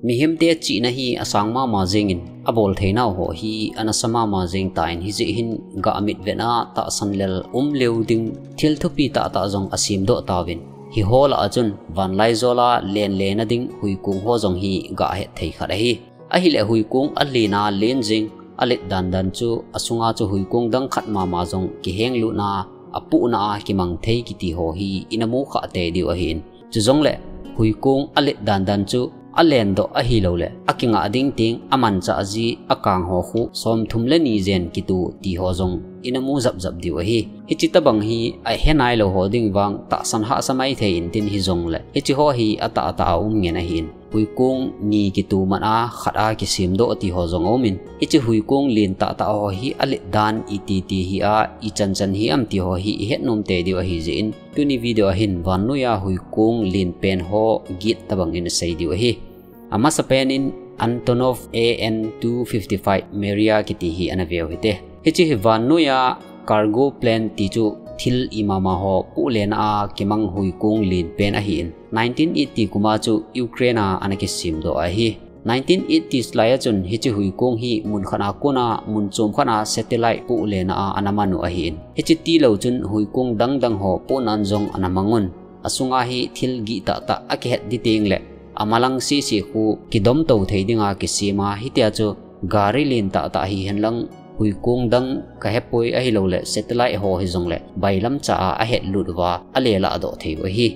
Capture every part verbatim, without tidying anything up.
Mihemte chihna hi asang mama jengin, abol theinau ho hi anasa mama jeng tan, hijeh hin gamit vetna tahsan lel um leu ding thil thupi tahtah jong asemdoh tauvin. Hiho lah a chun vanlaijol a len lena ding huikong ho jong hi gahet thei khat ahi. Ahileh huikong alen a len jeng, alet dandan chu asunga chu huikong dang khat mama jong kiheng lutna, apohna a kimang thei kiti ho hi ina mu kha tei diu ahin. Chujongleh huikong alet dandan chu alendoh ahilouleh akingah ding teng amanchah ji akang ho khu somthum le ni jen kito ti ho jong ina mu japjap diu ahi. Hiche tobang hi ahe nailou ho ding vang tahsan hahsa maithei intin, hijongleh hiche ho hi atahtah a um ngen ahin. Huikong ni kito man a khat a kisemdoh ti ho jong aumin, hiche huikong len tahtah ho hi alet dan iti ti hi a, ichan chan hi am ti ho hi ihet nom tei diu ahijeh in, tuni video a hin vannoiya huikong lenpen ho get tobang in asei diu ahi. Amasapen in Antonov A N two fifty-five Mriya kiti hi ana veu hite. Hiche hi vannoiya cargo plane ti chu thil imama ho pohlena a kimang huikong lenpen ahin, nineteen eighty kum a chu Ukraine a ana kisemdoh ahi. Nineteen eighties lai a chun hiche huikong hi mun khat a kona mun chom khat a satellite pohlena a ana man u ahin. Hiche tilou chun huikong dangdang ho pohnan jong ana mang un. Asunga hi thil gih tahtah akihet di tengleh, amalang sese khu kidomtou thei dinga kisem a, hitia chu gari len tahtah hihen lang, huikong dang kahepoi ahilouleh satellite ho hijongleh bailamcha a ahet lut uva alelah doh thei u ahi.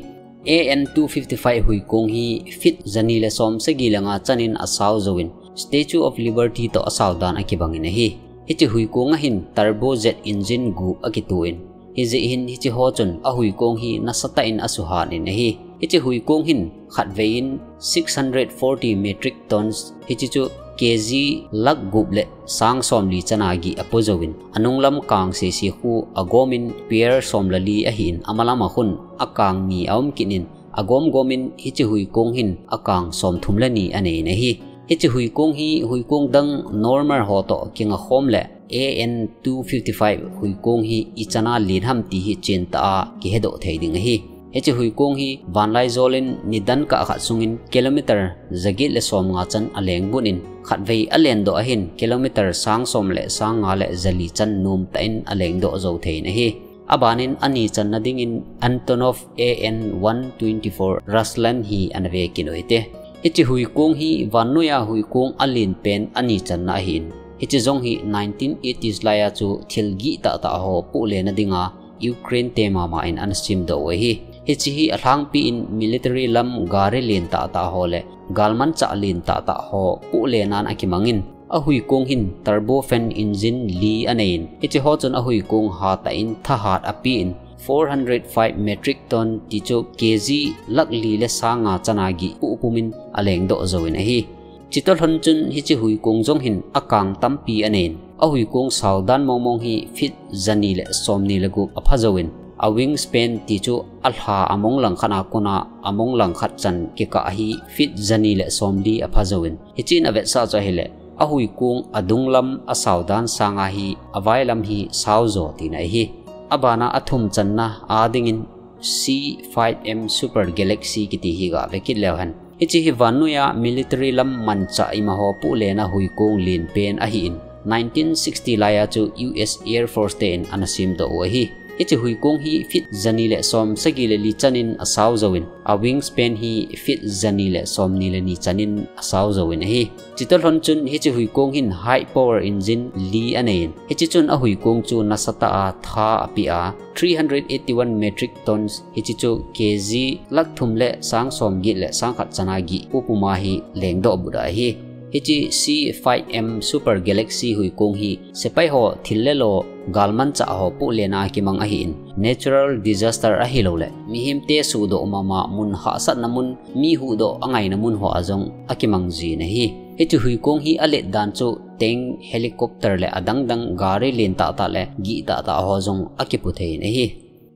A N two fifty-five huikong hi feet jani le som sagi le nga chan in asao jouvin, Statue of Liberty toh asao dan akibang in ahi. Hiche huikong a hin turbojet engine gup akitoh in, hijeh hin hiche ho chun ahuikong hi nasatah in asuhat in ahi. Hiche huikong hin khatvei in six hundred forty metric tons, hiche chu K G lakh gup le sang somli chan a gih apo jouvin, anunglam kang sese khu agomin pier som le li ahin, amalam a khun akang ni aum kit in, agomgomin hiche huikong hin akang somthum le ni anei in ahi. Hiche huikong hi huikong dang normal ho toh kingakhom leh A N two fifty-five huikong hi ichan a len ham ti hi chentah a kihedoh thei ding ahi. Hiche huikong hi vanlaijol in nidan kah khat sungin kilometer jaget le somnga chan alengbut in, khatvei alendoh a hin kilometer sang som le sang nga le jali chan nomtah in alengdoh jou thei in ahi. Abanin ani channa dingin Antonov A N one twenty-four Ruslan hi ana ve kit u hite. Hiche huikong hi vannoiya huikong alenpen ani channa ahin, hiche jong hi nineteen eighties lai a chu thil gih tahtah ho pohlena dinga Ukraine te mama in ana semdoh u ahi. Hiche hi alhangpi in military lam gari len tahtah ho le galmanchah len tahtah ho pohlenan akimangin, ahuikong hin turbofan engine li anei in, hiche ho chun ahuikong hatah in thahat apen, four hundred five metric ton ti chu K G lakh li le sang nga chan a gih pupumin alengdoh jouvin ahi. Chutoh lhon chun hiche huikong jong hin akang tampi anei in, ahuikong sao dan mongmong hi feet jani le somni le gup apha jouvin, a wingspan ti chu alha among langkhat a kona among langkhat chan kikah hi feet jani le somli apha jouvin, hichun avetsah chu ahileh, ahuikong adunglam asao dan sanga hi availam hi sao jo tina ahi. Abana athum channa a dingin C five M Super Galaxy kiti hi gave kit leu hen. Hiche hi vannoiya military lam manchah imaho pohlena huikong lenpen ahin, nineteen sixty lai a chu U S Air Force te in ana semdoh u ahi. Hiche huikong hi feet jani le som sagi le li chan in asao jouvin, a wingspan hi feet jani le somni le ni chan in asao jouvin ahi. Chutoh lhon chun hiche huikong hin high power engine li anei in, hiche chun ahuikong chu nasatah a tha apeh a, three hundred eighty-one metric tons, hiche chu K G lakh thum le sang somget le sang khat chan a gih pupuma hi lengdoh but ahi. Hiche C five M Super Galaxy huikong hi sepai ho thil le lo galmanchah ho pohlena kimang ahin, natural disaster ahilouleh mihemte sudoh mama mun hahsatna mun, mi huhdoh angaina mun ho a jong akimang jin ahi. Hiche huikong hi alet dan chu tank, helicopter le adangdang gari len tahtah le gih tahtah ho jong akipu thei in ahi.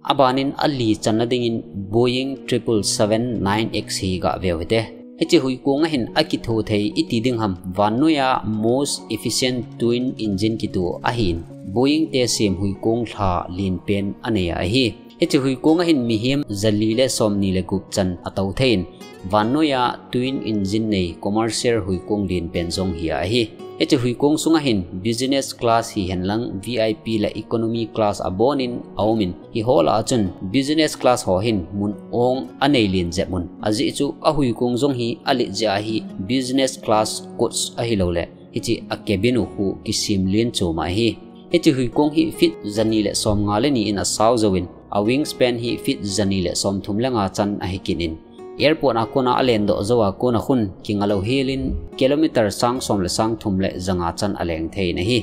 Abanin ali channa dingin Boeing triple seven nine X hi gave u hite. Hiche huikong a hin akitho thei iti ding ham, vannoiya most efficient twin engine kiti ahin, Boeing te sem huikong lha lenpen anei ahi. Hiche huikong a hin mihem jali le somni le gup chan atou thei in, vannoiya twin engine nei commercial huikong lenpen jong hi ahi. Hiche huikong sunga hin business class hihen lang V I P le economy class abonin aumin, hiho lah a chun business class ho hin mun ong anei len jep un. Ajeh chu ahuikong jong hi alet jeh a hi business class coach ahilouleh hiche a cabin u khu kisem len chom ahi. Hiche huikong hi feet jani le somnga le ni in asao jouvin, a wingspan hi feet jani le somthum le nga chan ahi kit in, airport a kona alendoh jou a kona khun kinga lou helin kilometer sang som le sang thum le ja nga chan aleng thei in ahi.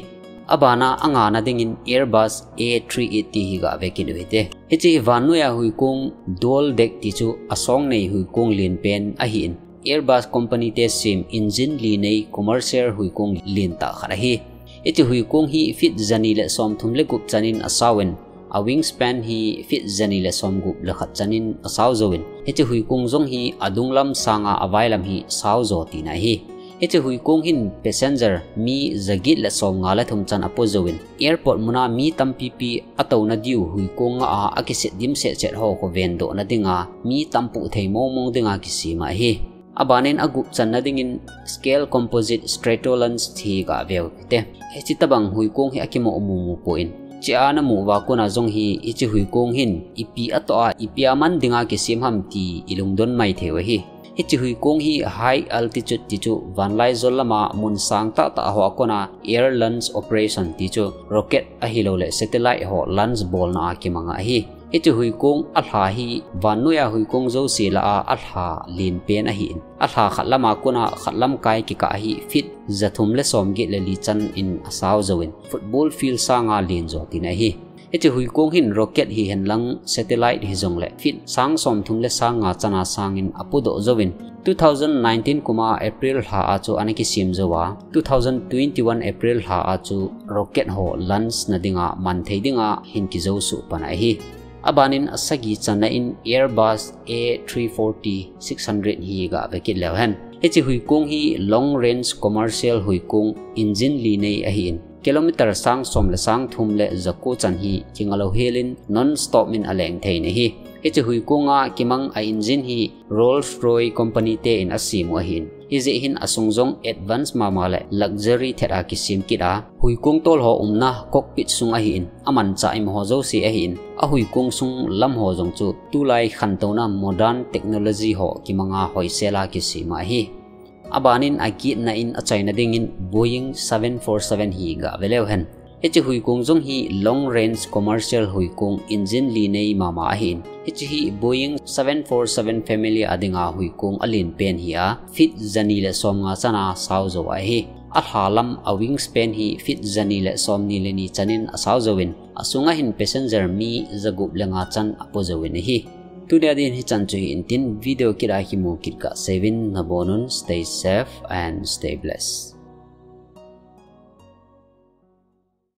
Abana angana dingin Airbus A three eighty hi gave kit u hite. Hiche hi vannoiya huikong dual deck ti chu asong nei huikong lenpen ahin, Airbus company te sem engine li nei commercial huikong lentah khat ahi. Hiche huikong hi feet jani le somthum le gup chan in asaovin, a wingspan hi feet jani le somgup le khat chan in asao jouvin, hiche huikong jong hi adunglam sanga availam hi sao jo tina ahi. Hiche huikong hin passenger mi jaget le somnga le thum chan apo jouvin, airport muna mi tampipi atouna diu huikong nga a akiset dimset set ho khu vendohna dinga mi tampuh thei mongmong dinga kisem ahi. Abanin agup channa dingin Scaled Composite Stratolunge hi gave u hite. Hiche tobang huikong hi akimoh mumu poi. Hiche a namu uva kona jong hi hiche huikong hin ipi atoh a, ipi aman dinga kisem ham ti ilungdon mai thei u ahi. Hiche huikong hi high altitude ti chu vanlaijol lama mun sang tahtah hoa kona air launch operation ti chu rocket ahilouleh satellite ho launch bolna a kimanga ahi. Hiche huikong alha hi vannoiya huikong jouse lah a alha lenpen ahin, alha khat lama kona khat lamkai kikah hi feet jathum le somget le li chan in asao jouvin, football field sanga len jo tina ahi. Hiche huikong hin rocket hihen lang satellite hijongle feet sang somthum le sang nga chana sangin apodoh jouvin, two thousand nineteen kuma April lha a chu ana kisem jouva, two thousand twenty-one April lha a chu rocket ho launch na dinga manthei dinga hin kijousuh pan ahi. Abanin asagi channa in Airbus A three forty six hundred hi gave kit leu hen. Hiche huikong hi long range commercial huikong engine li nei ahin, kilometer sang som le sang thum le ja ko chan hi kinga lou helin non-stop in aleng thei in ahi. Hiche huikong a kimang a engine hi Rolls-Royce company te in asem u ahin, hijeh hin asung jong advance mama le luxury thet a kisem kit a, huikong tol ho umna cockpit sung ahin, amanchah imaho jouse ahin, ahuikong sung lam ho jong chu tulai khantouna modern technology ho kimanga hoisel a kisem ahi. Abanin agetna in achaina dingin Boeing seven four seven hi gave leu hen. Hiche huikong jong hi long range commercial huikong engine li nei mama ahin, hiche hi Boeing seven four seven family a dinga huikong alenpen hi a, feet jani le somnga chana sao jou ahi. Alha lam a wingspan hi feet jani le somni le ni chanin asao jouvin, asunga hin passenger mi jagup le nga chan apo jouvin ahi. Tunia din hichan chu hi intin, video kit a kimu kit kahseuvin nabonun, stay safe and stay blessed.